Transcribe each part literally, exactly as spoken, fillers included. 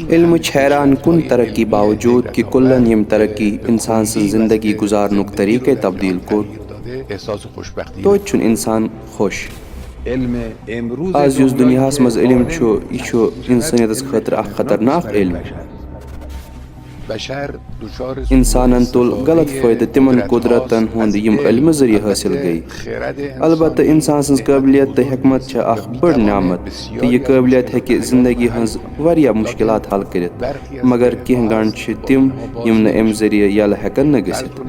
علمٕچ حیران کُن ترقی باوجود کہِ کُلن یِم ترقی انسان سٕنٛز زندگی گُزارنُک طریقے تبدیل کوٚر، توتہِ چھُنہٕ انسان خۄش۔ آز یُس دُنیاہس منٛز علم چھُ، یہِ چھُ انسٲنیتس خٲطرٕ اکھ خطرناک علم۔ انسانن تُل غلط فٲیدٕ تِمن قدرتن ہُنٛد یِم علمہٕ ذٔریعہٕ حٲصِل گٔے۔ البتہ انسان سٕنٛز قٲبلیت تہٕ حکمت چھےٚ اکھ بٔڑ نعمت، تہٕ یہِ قٲبلیت ہیٚکہِ زندگی ہٕنٛز واریاہ مشکلات حل کٔرِتھ، مگر کینٛہہ گنٛڈ چھِ تِم یِم نہٕ امہِ ذٔریعہٕ یلہٕ ہیٚکن نہٕ گٔژھِتھ۔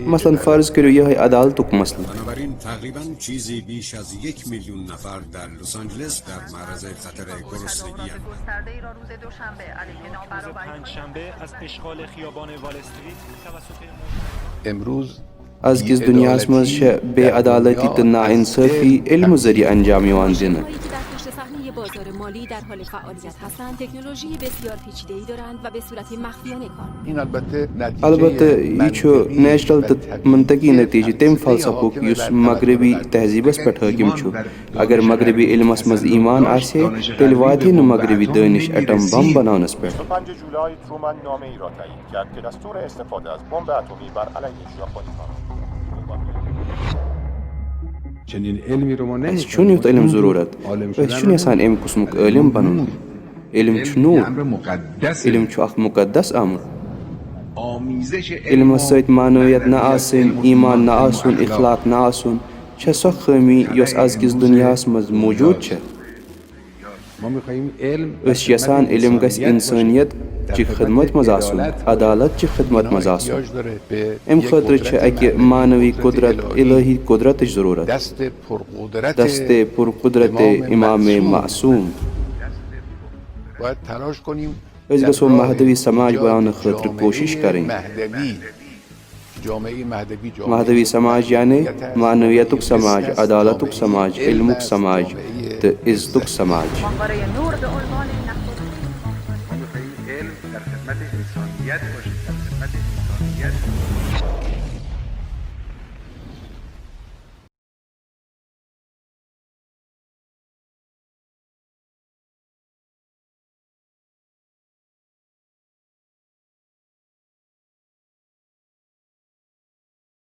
مثلاً فرض کٔرِو یِہوٚے عدالتُک مسلہٕ۔ بنابراین تقریبا چیزی بیش از یک میلیون نفر در لس آنجلس در معرض خطر گرسنگی. گسترده‌ای را روز دوشنبه علیه روز نابرابری پنجشنبه از اشغال خیابان وال استریت توسط امروز ازکِس دُنیاہس منٛز چھےٚ بے عدالتی تہٕ ناانصٲفی علمہٕ ذٔریعہٕ انجام یِوان دِنہٕ۔ هایی که در پشت صحنهٔ بازار مالی در حال فعالیت هستند، تکنولوژی بسیار پیچیده‌ای دارند و به صورت مخفیانه کار می‌کنند. البتہ یہِ چھُ نیچرل تہٕ منطقی نتیجہٕ تمہِ فلسفُک یُس مغربی تہذیبس پٮ۪ٹھ حٲکِم چھُ۔ اگر مغربی علمس منٛز ایمان آسہِ ہے، تیٚلہِ واتہِ ہے نہٕ مغربی دٲنِش ایٹم بم بناونس پٮ۪ٹھ۔ ژۄداہ جولای ترومن نامه‌ای را تایید کرد که دستور استفاده از بمب اتمی بر علیه ژاپنی‌ها را. چنین علمی رو ما اَسہِ چھُنہٕ یُتھ علم ضروٗرت۔ أسۍ چھِنہٕ یژھان اَمہِ قٕسمُک عٲلِم بنُن۔ علم چھُ نوٗر۔ علم چھُ اکھ مُقدس امر۔ علمس سۭتۍ معنویت نہ آسٕنۍ، ایمان نہ آسُن، اخلاق نہ آسُن، چھےٚ سۄ خٲمی یۄس ازکِس دُنیاہس منٛز موجود چھےٚ۔ أسۍ چھِ یژھان علم گژھِ انسٲنیت چہِ خدمت منٛز آسُن، عدالت چہِ خدمت منٛز آسُن۔ امہِ خٲطرٕ چھِ اکہِ معنوی قدرت، الہی قدرتٕچ ضروٗرت۔ دست پر قدرت امام معصوم۔ أسۍ گژھو مہدوی سماج بناونہٕ خٲطرٕ کوٗشِش کرٕنۍ۔ مہدوی سماج یعنی معنویتُک سماج، عدالتُک سماج، علمُک سماج تہٕ عزتُک سماج۔